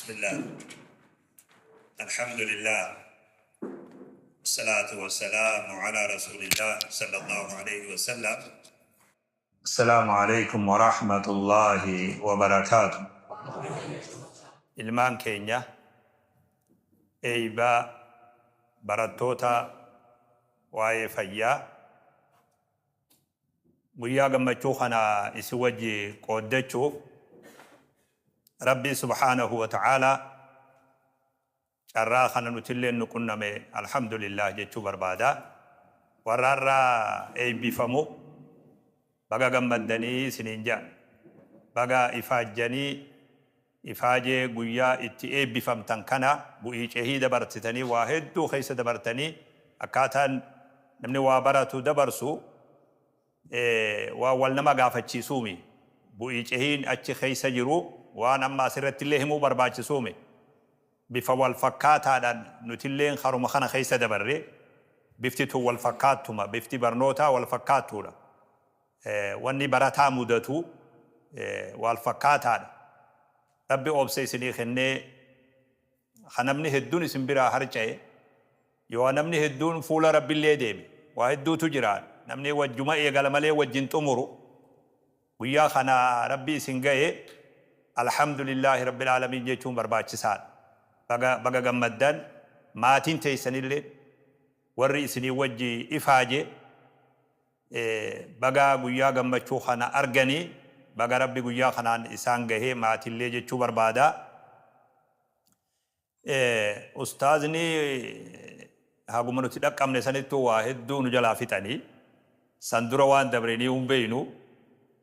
Bismillah. Alhamdulillah. Wassalatu wassalamu ala Rasulillah sallallahu alayhi wa sallam. Assalaamu alaykum wa rahmatullahi wa barakaatu. Ilmaan keenya eeybaa barattoota waa'ee fayyaa guyyaa gammachuu kana isin wajji qooddachuuf Rabbii subhaanahu wa ta'aalaa carraa kana nutilleen nu qunname alhamdulillah jechuu barbaada. Warra har'a eebbifamu baga gammaddanii isiniin ja'a. Baga ifaajjanii ifaajee guyyaa itti eebbifamtan kana bu'ii cehii dabarsitanii waa hedduu keessa dabartanii akkaataan namni waa baratu dabarsu waan wal nama gaafachiisuumi. Bu'ii cehiin achi keessa jiru waan amma asirratti illee himuu barbaachisuumi. Bifa wal fakkaataadhaan nutilleen karuma kana keessa dabarre bifti tun wal fakkaattuma, bifti barnootaa wal fakkaattuudha. Wanni barataa mudatu wal fakkaataadha. Rabbi obsa isinii kennee ka namni hedduun isin biraa harca'e yoo namni hedduun fuula Rabbillee deeme waa hedduutu jira. Namni wajjuma eegala malee wajjin xumuru. Guyyaa kana Rabbi isin ga'e alhamdulillaahi rabbil aalamiin jechuun barbaachisaadha. Baga baga gammaddan maatiin teessanillee warri isinii wajji ifaaje baga guyyaa gammachuu kana arganii baga Rabbi guyyaa kanaan isaan gahee maatillee jechuu barbaada. Ustaazni haguma nuti dhaqqabne sanittuu waa hedduu nu jalaa fixanii san dura waan dabre ni hin beeynu.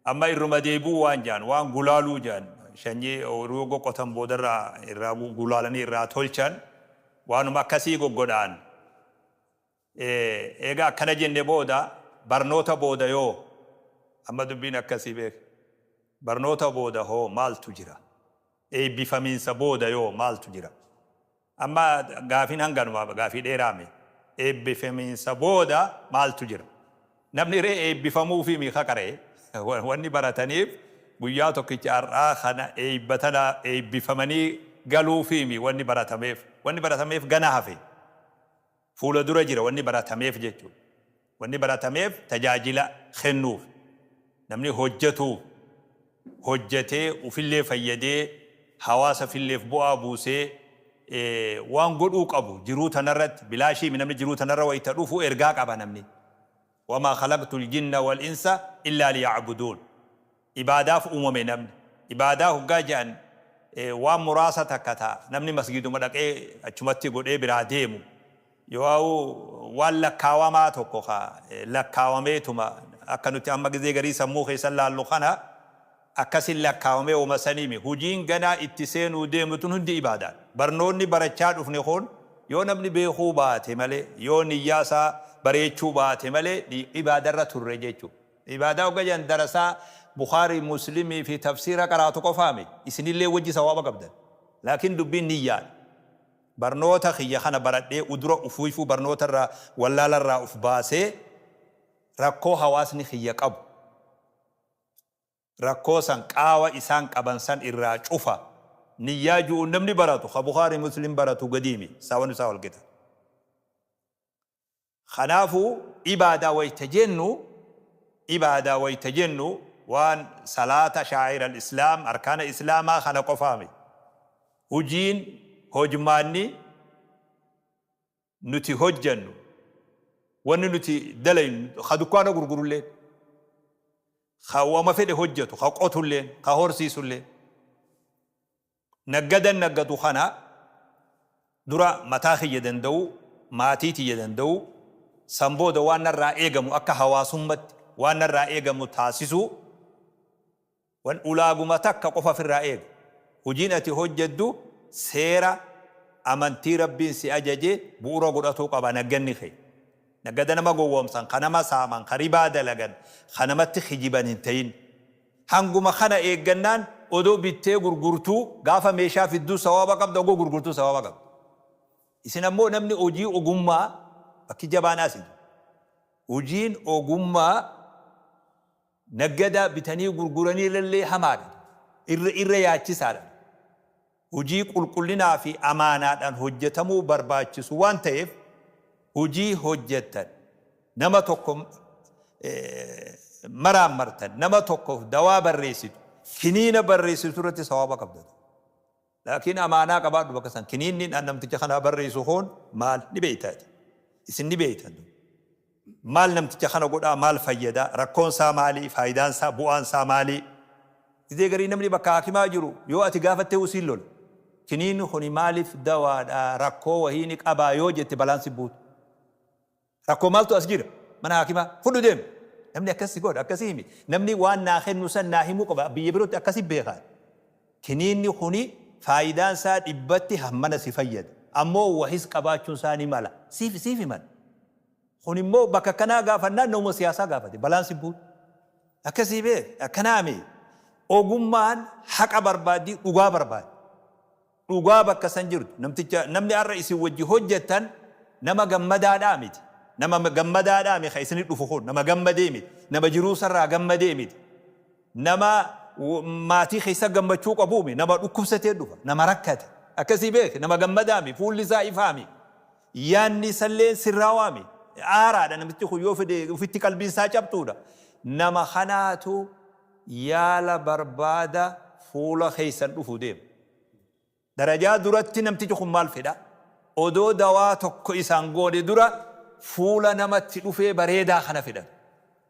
Amma irruma deebi'uu waan jaan waan gulaaluu jaan shanyii ooyiruu goqqotan boodarraa irraa gulaalanii irraa tolchan waanuma akkasii goggodhaan. Eega akkana jenne booda barnoota booda yoo amma dubbiin akkasii beek barnoota booda hoo maaltu jira? Eebbifamiinsa booda yoo maaltu jira? Amma gaafiin hanganuma gaafii dheeraame. Eebbifamiinsa booda maaltu jira? Namni ree eebbifamuufii miika qara'e wanni barataniif guyyaa tokkicha har'aa kana eebba tana eebbifamanii galuufiimi wanni baratameef. Wanni baratameef gana hafe. Fuula dura jira wanni baratameef jechuudha. Wanni baratameef tajaajila kennuuf. Namni hojjetuuf hojjetee ufillee fayyadee hawaasa filleef bu'aa buusee waan godhuu qabu jiruu tanarratti bilaashiimi namni jiruu tanarra wayita dhufu ergaa qaba namni. Wamaa khalaqtul jinna wal insa illaa liya'buduun. Ibaadaaf uumame namni. Ibaadaa hoggaa jedhan waan muraasa takka ta'a. Namni masgiiduma dhaqee achumatti godhee biraa deemu. Yoo waan lakkaawamaa tokko ka lakkaawameetuma akka nuti amma gizee garii sammuu keessa laallu kana akkasin lakkaawamee woma saniimi. Hujiin ganaa itti seenuu deemu tun hundi ibaadaadha. Barnoonni barachaa dhufne kun yoo namni beekuu baate malee yoo niyyaa isaa bareechuu baate malee ibaadarra turre jechuudha. Ibaadaa hogga jedhan darasaa Bukhaarii, Muslimii fi tafsiira qaraatu qofaa miti. Isinillee wajji sawaaba qabdan. Laakiin dubbiin niyyaadha. Barnoota kiyya kana baradhee udura ufuifuu barnoota irraa wallaala irraa uf baasee rakkoo hawaasni kiyya qabu rakkoo san qaawa isaan qaban san irraa cufa niyyaa ju'uun namni baratu ka Bukhaarii Muslim baratu gadiimi saawwan isaa wal qixa. Kanaafuu ibaadaa wayta jennu ibaadaa wayta jennu waan salaata shaa'ira al-islaam arkaana islaamaa kana qofaa miti. Hujiin hojmaanni nuti hojjannu wanni nuti dalaynu ka dukkaana gurgurulleen ka wama fedhe hojjatu ka qotulleen ka horsiisulleen Naggadan naggadu kana dura mataa kiyya danda'uu, maatii tiyya danda'uu, san booda waan narraa eegamu akka hawaasummatti waan narraa eegamu taasisuu, wan ulaaguma takka qofa firraa eega. Hujiin ati hojjaddu seera amantii Rabbiin si ajaje bu'ura godhatuu qaba nagganni kee. Naggada nama gowwoomsan, ka nama saaman, ka ribaa dalagan, ka namatti kijiban hin ta'in. Hanguma kana eeggannaan odoo bittee gurgurtuu gaafa meeshaa fidduu sawaaba qabda ogoo gurgurtuu sawaaba qabda. Isin ammoo namni hojii ogummaa bakki jabaan asi. Hojiin ogummaa naggada bitanii gurguranii irrallee hamaadha. Irra yaachisaadha. Hujii qulqullinaa fi amaanaadhaan hojjetamuu barbaachisu waan ta'eef, hujii hojjettan, nama tokko maraammartan, nama tokkoof dawaa barreessitu, kiniina barreessitu irratti sawaaba qabda. Laakiin amaanaa qabaadhu bakka san. Kiniinni namticha kanaa barreessu kun maal ni beektaati. Isin ni beektan. Maal namticha kana godhaa, maal fayyada, rakkoon isaa maali, faayidaan isaa, bu'aan isaa maali? Gizee garii namni bakka hakimaa jiru yoo ati gaafattee usiin lola. Kiniinni kuni maaliif dawaadha, rakkoo wahii ni qabaa yoo jette balaan si buutu. Rakkoo maaltu as jira? Mana hakimaa fudhu deemi. Namni akkas godha, akkasii himi. Namni waan naa kennu san naa himuu qaba. Biyya birootti akkasi beekaa. Kiniinni kuni faayidaan isaa dhibbatti hammana si fayyada. Ammoo wahis qabaachuun isaa ni mala. Siif himan. Kun immoo bakka akkanaa gaafannaan nama siyaasaa gaafate. Balaan si buutu. Akkasii beek, akkanaami. Ogummaan haqa barbaaddi, dhugaa barbaaddi. Dhugaa bakka san jirtu. Namticha, namni har'a isin wajji hojjettan nama gammadaadhaa miti. Nama gammadaadhaa miti kan isinit dhufu kun. Nama gammadee miti. Nama jiruu sarraa gammadee miti. Nama maatii keessa gammachuu qabuu miti. Nama dhukkubsatee dhufa. Nama rakkate. Akkasii beek, nama gammadaa miti. Fuulli isaa ifaa miti. Yaanni isallee sirraawaa miti. Aaraadha namichi kun, yoo fedhe ofitti qalbiin isaa cabxuudha. Nama kanaatu yaala barbaada fuula keessan dhufu deema. Darajaa duratti namtichi kun maal fedha? Odoo dawaa tokko isaan goone dura fuula namatti dhufee bareedaa kana fedhan.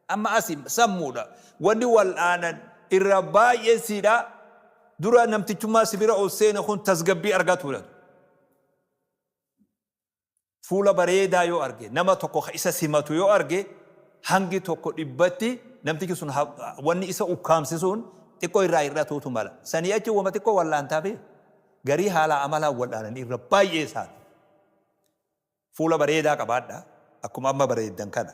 Amma asi sammuudha. Wanni wal'aanan irra baay'een siidha. Dura namtichummaa si bira ol seene kun tasgabbii argatuudha. Fuula bareedaa yoo arge, nama tokko ka isa simatu yoo arge, hangi tokko dhibbatti namtichi sun wanni isa ukkaamsisuun xiqqoo irraa hir'atuutu mala. Sanii achi wama xiqqoo wal'aantaa beeku. Garii haala amalaan wal'aanan irra baay'ee isaati. Fuula bareedaa qabaadha. Akkuma amma bareeddan kana.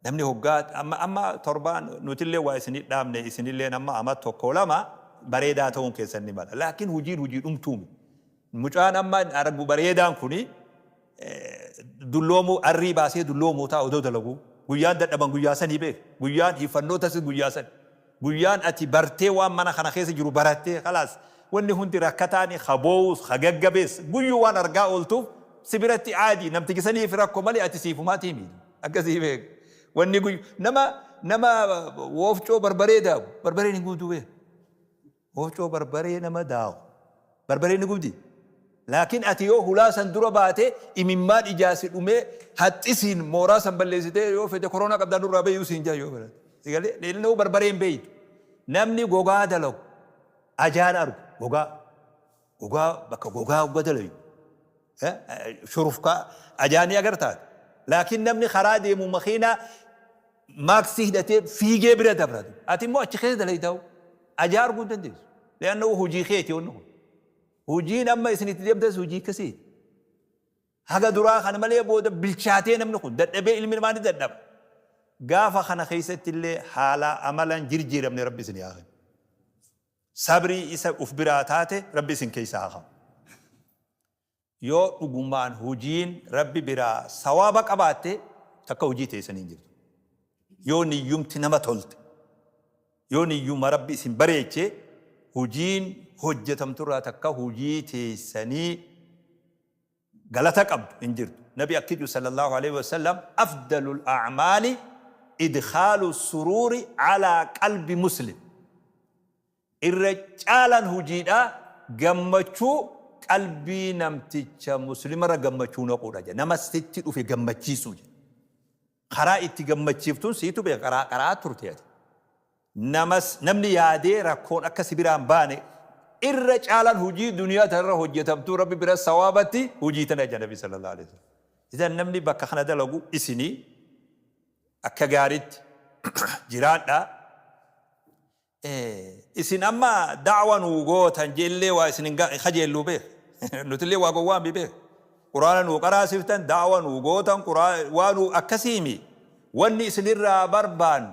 Namni hoggaa amma torbaan nutillee waa isinii dhaabne, isinilleen amma ama tokko lama bareedaa ta'uun keessan ni mala. Laakiin hojiin hojii dhumtuumi. Mucaan amma argu bareedaan kuni dulloomuu, arrii baasee dulloomuu ta'a odoo dalaguu. Guyyaan dadhaban guyyaa sanii beek. Guyyaan hiiffannootas guyyaa sani. Guyyaan ati bartee waan mana kana keessa jiru barattee, khalaas, wanni hundi rakkataani ka boo'us ka gaggabees guyyuu waan argaa ooltuuf si biratti aadii. Namtichi saniif rakko malee ati siifumaati himi. Akkasii beek. Wanni guyyu nama woofcoo barbaree daaku barbareen hin gubduu beek. Woofcoo barbaree nama daaku barbareen ni gubdi. Laakiin ati yoo hulaa san dura baate imimmaan ijaa si dhumee haxxisiin mooraa san balleessitee, yoo fete koronaa qabdaa nurraa bayyuu siin jaa yoo barate. Sigalee ilmoo barbareen beeytu. Namni gogaa dalagu ajaan argu gogaa bakka gogaa hogga dalagu shurufkaa ajaanii agartaati. Laakiin namni karaa deemu makiinaa maaksii hidhatee fiigee bira dabratu. Ati immoo achi keessa dalaytaa'u ajaa arguu hin dandeessu. Le'anna hojii keeti wanni kun. Hojiin amma isin itti deemtas hojii akkasiiti. Haga duraa kana malee booda bilchaatee namni kun dadhabee, ilmi namaa ni dadhaba. Gaafa kana keessatti illee haala amalan jirjiiramne Rabbi isin haa kennu. Sabrii isa uf biraa taate Rabbi isin keessa haa kaa'u. Yoo dhugumaan hojiin Rabbi biraa sawaaba qabaatte, takka hojii teessanii hin jirtu. Yoo niyyumti nama tolte, yoo niyyuma Rabbi isin bareeche, hojiin hojjetamturraa takka hojii teessanii galata qabdu hin jirtu. Nabi akki jiru sallallahu alaihi wasallam, afdalul a'maali idkhaalu suruuri alaa qalbi muslim. Irra caalaan hojiidha gammachuu qalbii namticha muslimarra gammachuu naquudha jedha. Nama sitti dhufe gammachiisuu jedha. Karaa itti gammachiiftuun siitu beeka, karaa turte ati. Namas namni yaadee rakkoon akka si biraan baane, irra caalaan hojii duniyaa tanarra hojjetamtuu Rabbi bira sawaabatti hojii tana jedha Nabi sallallahu alaihi wasallam. Idan namni bakka kana dalagu isinii akka gaariitti jiraadhaa. Isin amma da'wa nuu gootan jeellee waa isin hin kajeelluu beek. Nutillee waa gowwaami beek. Quraana nuu qaraasiftan, da'wa nuu gootan, waa nuu akkasiimi. Wanni isinirraa barbaannu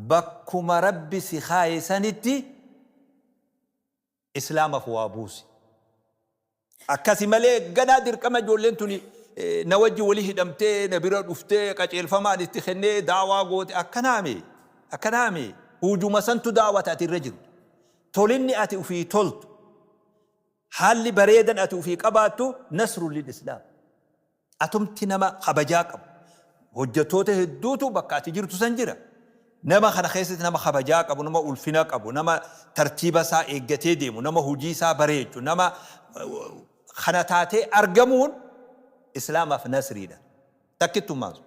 bakkuma Rabbi si kaaye sanitti Islaamaaf waa buusi. Akkasi malee ganaa dirqama ijoolleen tuni na wajji wali hidhamtee na bira dhuftee qaceelfamaan itti kennee daawaa goote akkanaami. Akkanaami. Hujuma santu daawata ati irra jirtu. Tolinni ati ufii toltu. Haalli bareedan ati ufii qabaattu nasrun lil Islaam. Atumti nama kabajaa qabu. Hojjettoota hedduutu bakka ati jirtu san jira. Nama kana keessatti nama kabajaa qabu, nama ulfina qabu, nama tartiiba isaa eeggatee deemu, nama hojii isaa bareechu, nama kana taatee argamuun Islaamaaf nasriidha. Takkittummaan sun.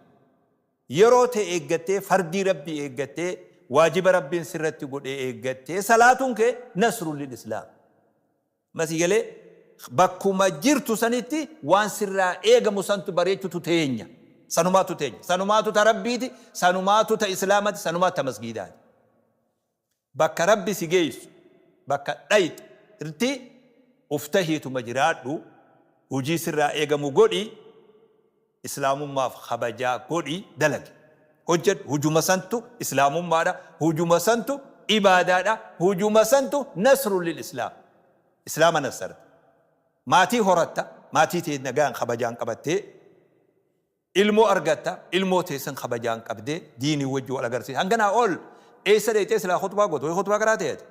Yeroo tee eeggattee, fardii Rabbii eeggattee, waajiba Rabbiin sirratti godhe eeggattee salaatuun kee nasrun lil Islaam. Masii galee bakkuma jirtu sanitti waan sirraa eegamu santu bareechutu teenya. Sanumaatu teenya. Sanumaatu ta Rabbiiti, sanumaatu ta Islaamati, sanumaatu ta masgiidaati. Bakka Rabbi si geessu, bakka dhayxu rti uf tahiituma jiraadhu, hujii sirraa eegamu godhi, Islaamummaaf kabajaa godhi dalagi. Hojjadhu. Hujuma santu Islaamummaadha, hujuma santu ibaadaadha, hujuma santu nasrun lil Islaam. Islaama nassarta. Maatii horatta, maatii tee nagaan kabajaan qabattee, ilmoo argatta, ilmoo tee san kabajaan qabdee diinii wajji wal agarsiisa. Hanganaa ol eessa dhayxee silaa khutbaa gootu? Wayi khutbaa qaraatee ati?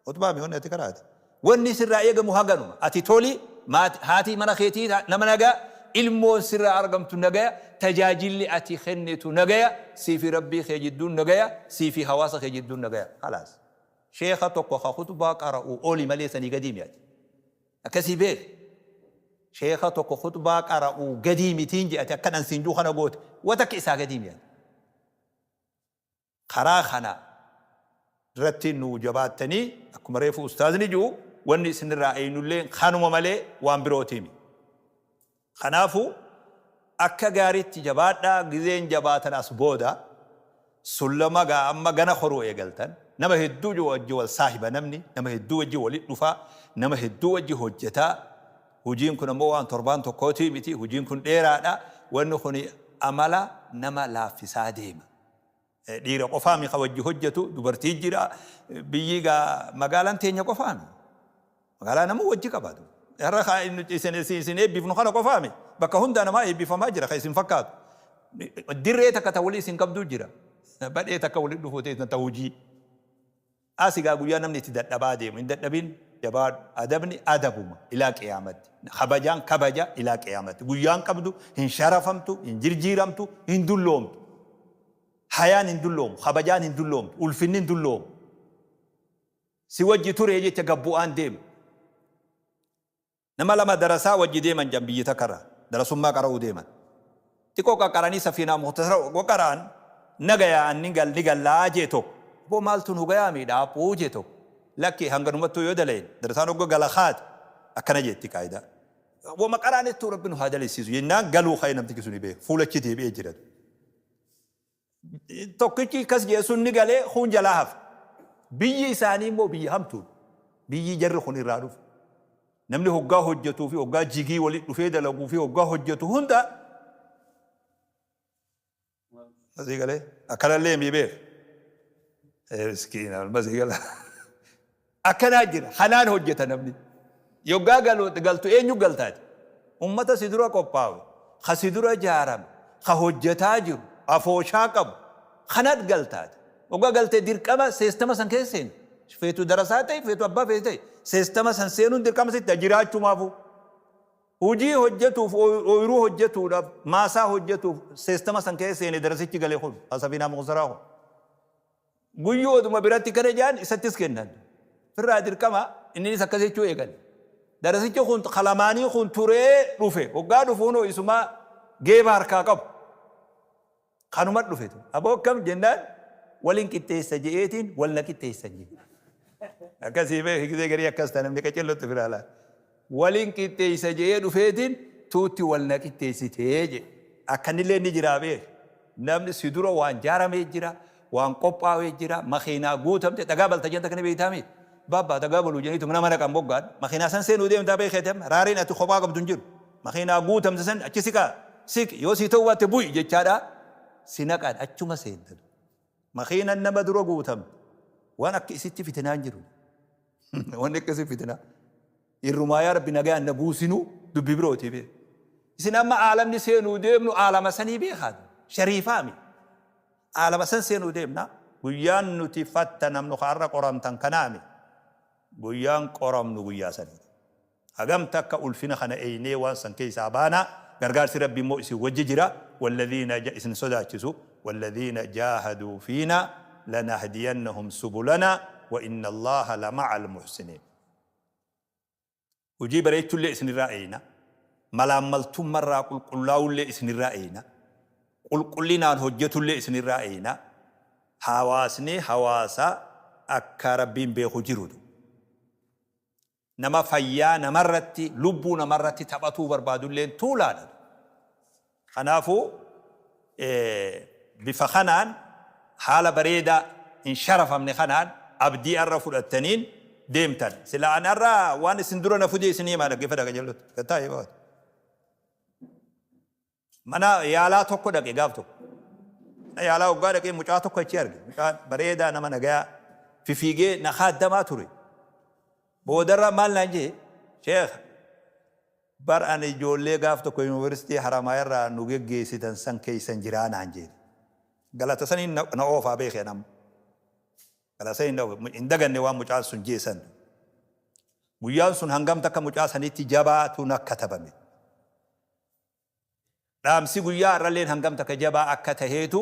Khutbaa mi wanni ati qaraate? Wanni sirraa eegamu haganuma. Ati toli, maati, haati mana keetii nama nagaa, ilmoon sirraa argamtu nagaya, tajaajilli ati kennitu nagaya, sii fi Rabbii kee jidduun nagaya, sii fi hawaasa kee jidduun nagaya. Khalaas. Sheekha tokko ka khutbaa qara'u oli malee sanii gadii mi ati? Akkasii beeki. Sheekha tokko khutbaa qara'u gadii mitiin jedhe ati akkan an siin jiru kana goote wa takka isaa gadii mi ati? Karaa kana irratti nuu jabaattanii akkuma reefu ustaazni ji'u wanni isinirraa eeynulleen kanuma malee waan birootii mi. Kanaafu akka gaariitti jabaadhaa, gizeen jabaatan as booda sullama gaa amma gana koruu eegaltan, nama hedduu wajji wal saahiba, namni nama hedduu wajji wali dhufa, nama hedduu wajji hojjeta. Hujiin kun ammoo waan torbaan tokkootii miti, hujiin kun dheeraadha. Wanni kun amala nama laaffisaa deema. Dhiira qofaami ka wajji hojjetu, dubartii jira. Biyyi gaa magaalaan teenya qofaami. Magaalaa namuu wajji qabaatu. Har'a ka isin isin eebbifnu kana qofaami. Bakka hundaa namaa eebbifamaa jira ka isin fakkaatu. Dirree takka ta walii isin qabduu jira. Badhee takka walitti dhufuu teessan ta hojii. Asi gaa guyyaa namni itti dadhabaa deemu. Hin dadhabin, jabaadhu. Adabni adabuma ilaa qiyaamatti. Kabajaan kabaja ilaa qiyaamatti. Guyyaan qabdu hin sharafamtu, hin jirjiiramtu, hin dulloomtu. Hayaan hin dulloomu, kabajaan hin dulloomtu, ulfinni hin dulloomu. Si wajji turee jecha gad bu'aan deemu. Nama lama darasaa wajji deeman jedhan biyyi takka irraa. Darasummaa qara'uu deeman. Xiqqoo qaqqaranii safiinaa mukhtasara oggo qara'an nagaya an ni gal ni gallaa jee tokko. Aboo maaltu nu gayaa mii dhaaphuu jee tokko. Lakki hanganumattuu yoo dalayne darasaan oggo gala kaate akkana jeetti qaayidaa. Woma qara'anittuu Rabbi nu haa dalaysiisu jennaan galuu ka'e namtichi suni beeka. Fuulachi deebi'ee jira. Tokkichi akkas jedhe sun ni galee kuun jalaa hafe. Biyyi isaanii immoo biyya hamtuudha. Biyyi jarri kun irraa dhufe. Namni hoggaa hojjetuu fi hoggaa jigii walitti dhufee dalaguu fi hoggaa hojjetu hunda masii galee akkanallee mii beek. Miskiina masii gala. Akkanaa jira. Kanaan hojjeta namni. Yoggaa galtu eenyu galtaati? Ummata si dura qophaawe, ka si dura jaarame, ka hojjetaa jiru, afooshaa qabu, kanat galtaati. Yoggaa galte dirqama seestama san keessa seenta. Feetu darasaa ta'e, feetu abbaa feete ta'e, seestama san seenuun dirqama sitti jiraachumaafuu. Hojii hojjetuuf, ooyiruu hojjetuudhaaf, maasaa hojjetuuf seestama san keessa seene darasichi gale kun, safiinaa muqsaraa kun. Guyyuu oduma biratti kana jedhan isattis kennan. Firraa dirqama inninis akkas jechuu eegale. Darasichi kun ka lamaanii kun turee dhufe. Hoggaa dhufu hunoo isumaa geeba harkaa qabu. Kanuma dhufetu. Aboo akkam jennaan walin qixxeessa je'eetiin wal na qixxeessan jedhe. Akkasii beeki gisee garii akkas ta'a namni qacellotti firaa laata. Walin qixxeessa je'ee dhufeetiin tuutti wal na qixxeessitee jedhe. Akkanillee ni jiraa beeki. Namni si dura waan jaaramee jira, waan qophaawee jira, makiinaa guutamte, dhagaa balta jedhan takka ni beektaa mii? Baabaa dhagaa baluu jedhaniituma nama naqan boggaan. Makiinaa san seenuu deemtaa beekeeti amma. Raariin ati kophaa qabdu hin jiru. Makiinaa guutamte san achi siqaa, siqi, yoo sii ta'uu baatte bu'i jechaadha si naqan achuma seenta. Makiinan nama dura guutamte waan akka isitti fitinaa hin jiru. Wanni akkasii fitinaa. Irrumaa yaa Rabbi nagayaan na buusinuu dubbi birooti bee. Isin amma aalamni seenuu deemnu aalama sanii beekaa. Shariifaami. Aalama san seenuu deemna. Guyyaan nuti fattanamnu ka har'a qoramtan kanaami. Guyyaan qoramnu guyyaa sanii. Hagam takka ulfina kana eeynee waan san keessaa baana. Gargaarsi Rabbi immoo isin wajji jira. Walladhiina isin sodaachisu. Walladhiina jaahaduu fiina lanahdiyannahum subulana wa inna Allaha lama'al muhsiniin. Hojii bareechullee isinirraa eeyna. Malaammaltummarraa qulqullaa'ullee isinirraa eeyna. Qulqullinaan hojjetullee isinirraa eeyna. Hawaasni hawaasa akka Rabbiin beeku jirutu. Nama fayyaa namarratti, lubbuu namarratti taphatuu barbaadulleen tuulaadha. Kanaafuu bifa kanaan, haala bareedaa hin sharafamne kanaan, abdii arra fudhattaniin deemtan. Sila an arra waan isin dura na fudee isin himaa, dhaggeeffadha qajeellotti. Gattaa'ee baatu. Mana yaalaa tokko dhaqe gaaf tokko. Mana yaalaa hoggaa dhaqee mucaa tokko achi arge. Mucaan bareedaa, nama nagayaa, fifiigee na kaaddamaa ture. Boodarra maal naan jee? "Sheekh, bar ani ijoollee gaaf tokko Yuunivarsiitii Haramaaya irraa nu geggeessitan san keessan jiraa" naan jee. Galata saniin na oofaa beekee nama. Galata saniin na oofa. Hin daganne waan mucaan sun jee san. Guyyaan sun hangam takka mucaa sanitti jabaatu na katabame. Dhaamsi guyyaa har'alleen hangam takka jabaa akka taheetu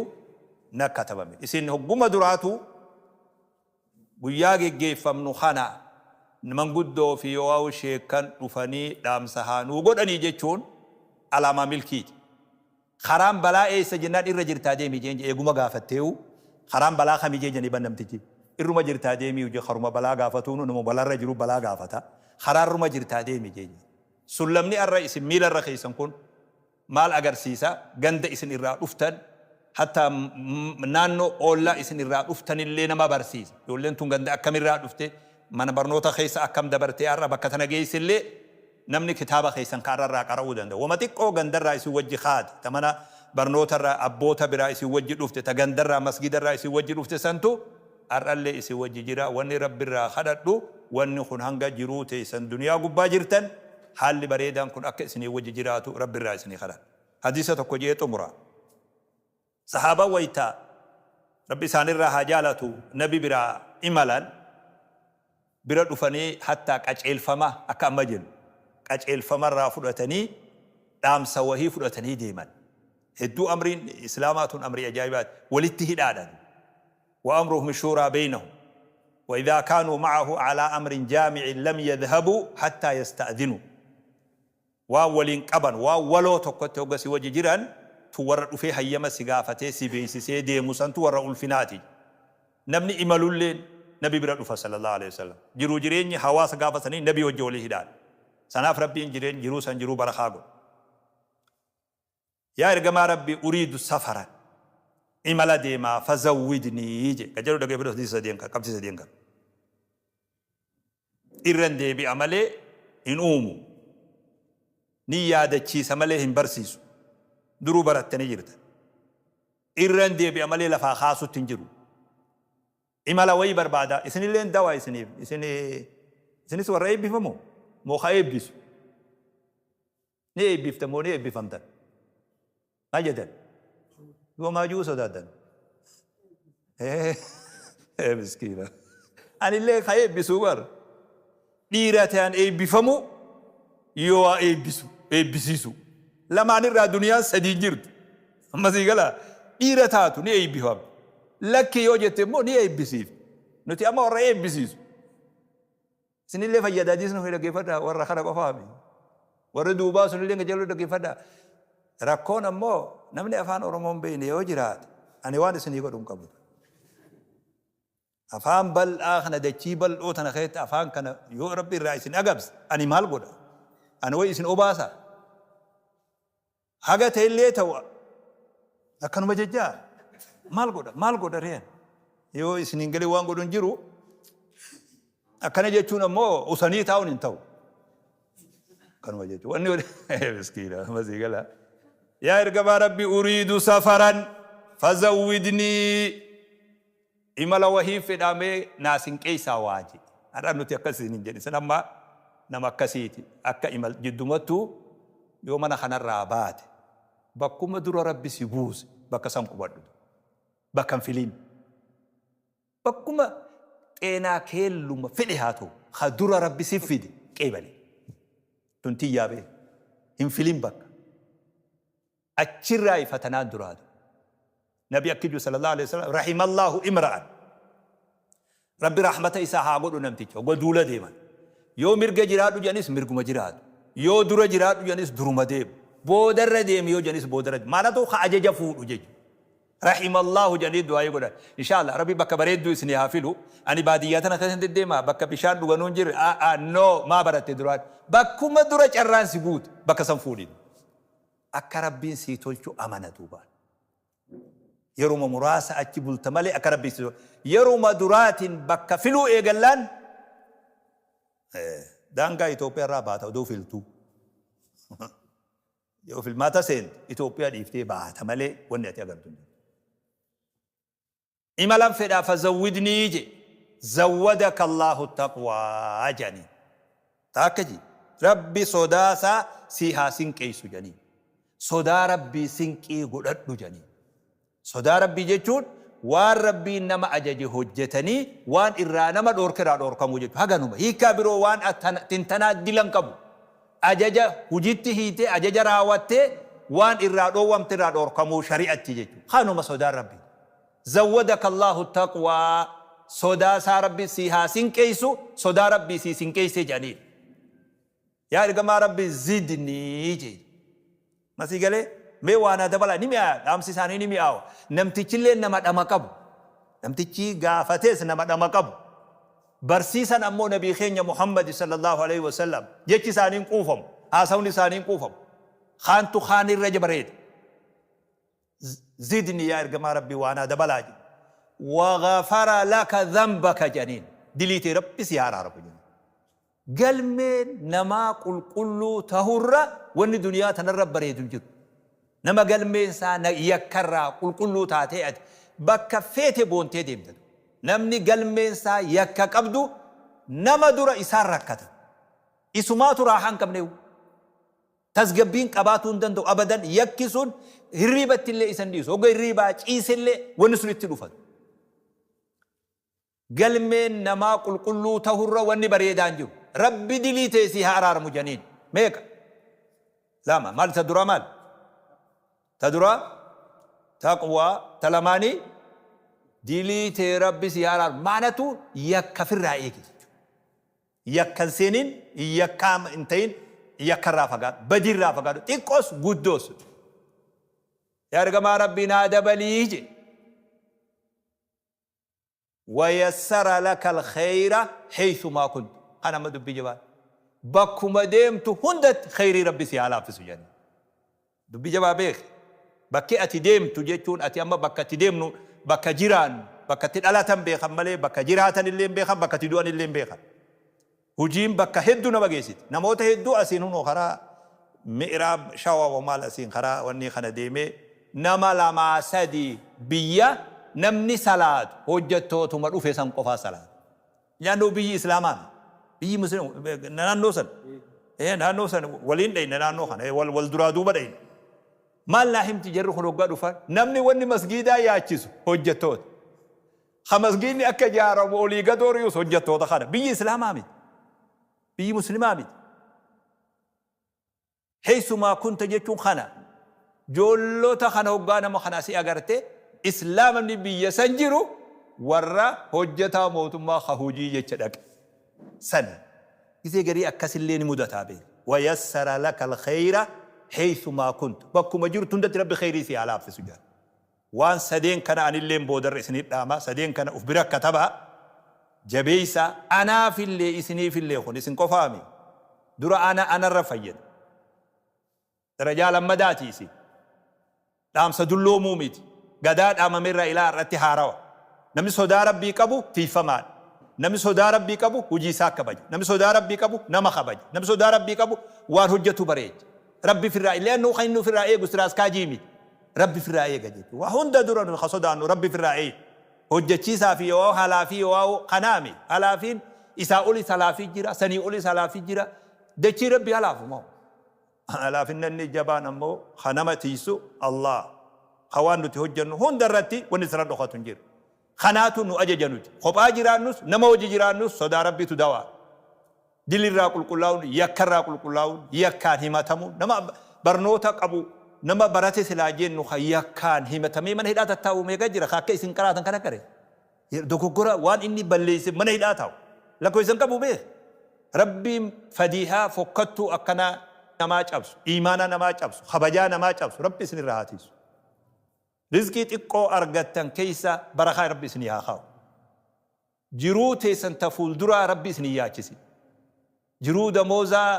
na katabame. Isin hogguma duraatu guyyaa geggeeffamnu kana manguddoo fi yoo sheekkan dhufanii dhaamsa haa nuu godhanii jechuun alaamaa milkiiti. Karaan balaa eessa jennaan, irra jirtaa deemi jeen. Eeguma gaafatteewu, karaan balaa kamii jee janii ban namtichi. Irruma jirtaa deemii je. Karuma balaa gaafatuunu nama balaarra jiru balaa gaafata. Karaarruma jirtaa deemi jee. Sullamni arra isin miilarra keessan kun maal agarsiisa? Ganda isin irraa dhuftan, hatta naannoo oollaa isin irraa dhuftanillee nama barsiisa. Ijoolleen tun ganda akkamirraa dhufte, mana barnoota keessa akkam dabartee har'a bakka tana geessillee namni kitaaba keessan ka irraa qara'uu danda'a. Wama xiqqoo gandarraa isin wajji kaate, ta mana barnootarraa abboota biraa isin wajji dhufte, ta gandarraa masgidarraa isin wajji dhufte santu har'allee isin wajji jira. Wanni Rabbirraa kadhadhu, wanni kun hanga jiruu teessan duniyaa gubbaa jirtan haalli bareedaan kun akka isinii wajji jiraatu Rabbirraa isinii kadhadha. Hadiisa tokko jee xumura. Sahaabaan wayta, Rabbi isaanirraa haa jaalatu, nabi biraa imalan, bira dhufanii hattaa qaceelfama akka amma jennu qaceelfamarraa fudhatanii, dhaamsa wahii fudhatanii deeman. Hedduu amriin Islaamaa tun amrii ajaa'ibaati. Walitti hidhaadhan. Wa amruhum shuuraa beynahum. Wa idhaa kaanuu ma'ahu alaa amrin jaamicin lam yadhhabuu hattaa yasta'dhinuu. Waan waliin qaban, waan waloo tokkotti hogga si wajji jiran, tu warra dhufee hayyama si gaafatee si beeysisee deemu santu warra ulfinaati. Namni imalulleen nabi bira dhufa, sallallahu aleyhi wasallam. Jiruu jireenyi hawaasa gaafa sanii nabi wajji walii hidhaadha. Sanaaf Rabbiin jireen jiruu san jiruu barakaa godhe. "Yaa ergamaa Rabbii, uriidu safaran, imala deemaa, fazawwidnii" je. Ka jedhu dhaggeeffadhu, hadiisa sadeen kan qabxii sadeen kan. Irran deebi'a malee hin uumu. Ni yaadachiisa malee hin barsiisu. Duruu barattanii jirtan. Irran deebi'a malee lafaa kaasutti hin jiru. Imala wayii barbaada. Isinilleen dawaa isiniif. Isin isinis warra eebbifamu moo ka eebbisu? Ni eebbiftan moo ni eebbifamtan? Maal jettan? Yoo maajuu sodaattan. Miskiina. Anillee ka eebbisuu bar. Dhiira ta'an eebbifamu yoo waa eebbisu eebbisiisu. Lamaan irraa duniyaan sadii jirtu. Amma sii galaa, dhiira taatu ni eebbifama. Lakki yoo jette immoo ni eebbisiifti. Nuti amma warra eebbisiisu. Isinillee fayyada, hadiisni kun dhaggeeffadhaa, warra kana qofaami. Warri duubaa sunillee qajeeluu dhaggeeffadhaa. Rakkoon ammoo namni afaan Oromoo hin beekne yoo jiraate, ani waan isinii godhu hin qabu. Afaan bal'aa kana, dachii bal'oo tana keessatti afaan kana yoo Rabbi irraa isin agabse, ani maal godha? Ani wayi isin obaasa? Haga ta'ellee ta'u akkanuma jechaa maal godha, maal godha reen? Yoo isin hin galin, waan godhu hin jiru. Akkana jechuun ammoo usanii taa'uun hin ta'u. Akkanuma jechuun wanni miskiina masii gala. "Yaa ergamaa Rabbi, uriidu safaran fazawwidnii, imala wahii fedhamee naa sinqeessaa waa" jedhe. Har'a nuti akkas isin hin jedhin. Isin amma nama akkasiiti. Akka imal jiddumattuu yoo mana kanarraa baate, bakkuma dura Rabbi si buuse bakka san qubadhu. Bakka hin filin. Bakkuma xeenaa keelluma fedhe haa ta'u, ka dura Rabbi si fide qeebali. Tun tiyyaa bee. Hin filin bakka. Achirraa fatanaan duraatu. Nabi akki jiru sallallahu alaihi wasallam, rahimallahu imra'an. Rabbi rahmata isaa haa godhu namticha. Hogga duula deeman. Yoo mirga jiraadhu jedhanis mirguma jiraatu. Yoo dura jiraadhu jedhanis duruma deemu. Boodarra deemi yoo jedhanis boodarra deemu. Maalatu ka ajaja fuudhu jechuudha. Rahimallahu jedhanii du'aayii godhan. Inshallah Rabbi bakka bareedduu isinii haa filu. Ani baadiyyaa tana keessa deddeema, bakka bishaan dhuganuu hin jirre. No, maa baratte duraan? Bakkuma dura carraan si guute bakka san fuudhin. Akka Rabbiin sii tolchu amana duubaan. Yeruma muraasa achi bulta malee akka Rabbiin sii tolchu. Yeruma duraatiin bakka filuu eegallaan daangaa Itoophiyaa irraa baata odoo filtuu. Yoo filmaata seentu Itoophiyaa dhiiftee baata malee wanni ati agartu hin jiru. Imalan fedhaa, fazawwidnii je, zawwadaka Allahu taqwaa jedhaniin. Taakka ji Rabbi sodaasaa sii haa sinqeessu jedhaniin. Sodaa Rabbii sinqii godhadhu jedhaniin. Sodaa Rabbii jechuun waan Rabbiin nama ajaje hojjetanii waan irraa nama dhoorke irraa dhoorkamuu jechuudha. Haganuma hiikkaa biroo waan tintanaa dilan qabu. Ajaja hujitti hiitee, ajaja raawwattee, waan irraa dhoowwamte irraa dhoorkamuu shari'atti jechuudha. Kanuma sodaan Rabbii. Zawwadaka Allahu taqwaa, sodaa isaa Rabbi sii haa sinqeessu, sodaa Rabbii sii sinqeessee jedhaniin. Yaa ergamaa Rabbi, zidnii jee. Masii galee mee waa naa dabalaa, ni mi'aaya, dhaamsi isaanii ni mi'aawa. Namtichillee nama dhama qabu. Namtichi gaafates nama dhama qabu. Barsiisan ammoo nabii keenya Muhammad sallallahu alaihi wasallam, jechi isaanii hin quufamu. Haasawni isaanii hin quufamu. Kaantu kaan irra bareeda. Zidni, yaa ergamaa Rabbii, waa naa dabalaa jedhe. Waghafara laka dhanbaka jedhaniin. Dilii tee Rabbi si haa araaramu jedhaniin. Galmeen namaa qulqulluu tahurra wanni duniyaa tanarra bareedu hin jiru. Nama galmeen isaa yakkarraa qulqulluu taatee ati bakka feete boontee deemta. Namni galmeen isaa yakka qabdu nama dura isaan rakkata. Isumaatu raahaa hin qabneewu. Tasgabbiin qabaatuu hin danda'u abadan, yakki sun hirriibatti illee isa hin dhiisu. Hogga hirriibaa ciisellee wanni sun itti dhufa. Galmeen namaa qulqulluu tahurra wanni bareedaan jiru. Rabbi dilii tee sii haa araaramu janiin. Meeqa? Lama. Maal ta duraa maal? Ta duraa taqwaa, ta lamaanii dilii tee Rabbi sii haa araaramu. Maanatu yakka firraa eege jechuudha. Yakka hin seenin, yakkaa hin ta'in, yakka irraa fagaadhu. Badii irraa fagaadhu. Xiqqoos guddoos. Yaa ergamaa Rabbii, naa dabalii jedhe. Wayassara laka alkhayra haythumaa kunt. Kan amma dubbii jabaa. Bakkuma deemtu hundatti khayrii Rabbi si haa laaffisu jedhanii. Dubbii jabaa beeki. Bakki ati deemtu jechuun ati amma bakka itti deemnu, bakka jiraannu, bakka itti dhalatan beekan malee bakka jiraatan illee hin beekan, bakka itti du'an illee hin beekan. Hojiin bakka hedduu nama geessiti. Namoota hedduu asiin hunoo karaa mi'raab shawaa maal asiin karaa wanni kana deemee nama lamaa sadi biyya namni salaatu hojjettootuma dhufe san qofaa salaatu. Naannoo biyyi Islaamaa miti. Biyyi Musliima naannoo san. Naannoo san waliin dhayna, naannoo kana wal wal duraa duuba dhayna. Maal naa himti jarri kun hoggaa dhufan, namni wanni masgiidaa yaachisu hojjettoota. Ka masgiidni akka ijaaramu olii gadoo ri'us hojjettoota kana. Biyyi Islaamaa miti. Biyyi Muslimaa miti. Heeysumaa kunta jechuun kana. Joollota kana hoggaa nama kana asii agarte, Islaamni biyya san jiru warra hojjetaa mootummaa ka hojii jecha dhaqe. Sani. Gisee garii akkasillee ni mudataa beeki. Wayassara laka alkhayra heeysumaa kunta. Bakkuma jirtu hundatti Rabbi khayrii si haa laaffisu jedha. Waan sadeen kana anilleen boodarra isinit dhaama. Sadeen kana uf bira katabaa. Jabeessaa. Anaafillee isiniifillee, kun isin qofaami. Dura ana anarra fayyada. Darajaa lammadaati isin. Dhaamsa dulloomuu miti. Gadaa dhaamamerraa ilaa har'atti haarawa. Namni sodaa Rabbii qabu tiiffamaadha. Namni sodaa Rabbii qabu hojii isaa kabaja. Namni sodaa Rabbii qabu nama kabaja. Namni sodaa Rabbii qabu waan hojjetu bareecha. Rabbi firraa illee annuu kan inni ofirraa eegu siraaskaajii miti. Rabbi firraa eega jechuudha. Waa hunda dura nu ka sodaannu Rabbi firraa eega. Hojjechiisaa fi yoo halaafii yoo kanaami. Halaafiin isaa olis halaafii jira, sanii olis halaafii jira. Dachii Rabbi halaafu moo? Halaafinna inni jabaan ammoo ka nama tiisu Allah. Ka waan nuti hojjennu hunda irratti wanni isirra dhokatu hin jiru. Kanaatu nu ajaja nuti. Kophaa jiraannus, nama hojii jiraannus, sodaa Rabbiitu dawaa. Dilirraa qulqullaa'uun, yakkarraa qulqullaa'uun, yakkaan himatamuun, nama barnoota qabu, nama barate silaa jennu kan yakkaan himatamee mana hidhaa tattaa'u meeqa jira kan akka isin qaraatan kana qare. Dogoggora waan inni balleesse mana hidhaa taa'u. Lakkoofsa qabu beek. Rabbiin fadiihaa fokkattuu akkanaa namaa cabsu, iimaana namaa cabsu, kabajaa namaa cabsu, Rabbi isinirraa haa tiisu. Rizqii xiqqoo argattan keessa barakaa Rabbi isinii haa kaa'u. Jiruu teessan ta fuulduraa Rabbi isinii yaachisi. Jiruu damoozaa,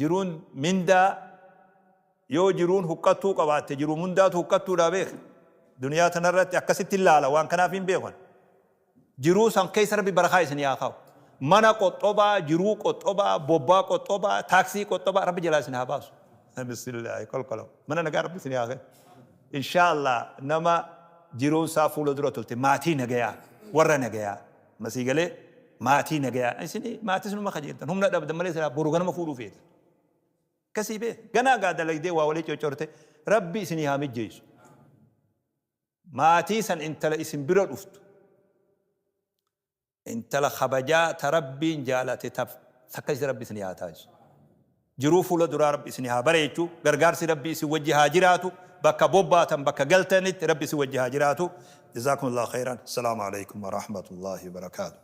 jiruun mindaa, yoo jiruun huqqattuu qabaatte, jiruu mundaatu huqqattuudhaa beek. Duniyaa tanarratti akkasitti ilaala, waan kanaaf hin beekan. Jiruu san keessa Rabbi barakaa isinii haa kaa'u. Mana qoxxobaa, jiruu qoxxobaa, bobbaa qoxxobaa, taaksii qoxxobaa Rabbi jalaa isin haa baasu. Bismillaahi kolkolo. Mana nagaa Rabbi isinii haa kennu. Inshaallah nama jiruun isaa fuula dura tolte, maatii nagayaa, warra nagayaa. Masii galee maatii nagayaa. Isin maatii sinuma kajeeltan, humna dhabdan malee silaa boru ganama fuudhuu feetan. Akkasii beek. Ganaa gaa dalagdee waa walii coccorte, Rabbi isinii haa mijjeessu. Maatii san intala isin bira dhuftu, intala kabajaa ta Rabbiin jaalate takka isin Rabbi isinii haa taasisu. Jiruu fuula duraa Rabbi isinii haa bareechu, gargaarsi Rabbi isin wajji haa jiraatu, bakka bobbaatan bakka galtanitti Rabbi isin wajji haa jiraatu. Jazaakumullahu khairan. Assalaamu alaikum wa rahmatullahi wa barakaatuh.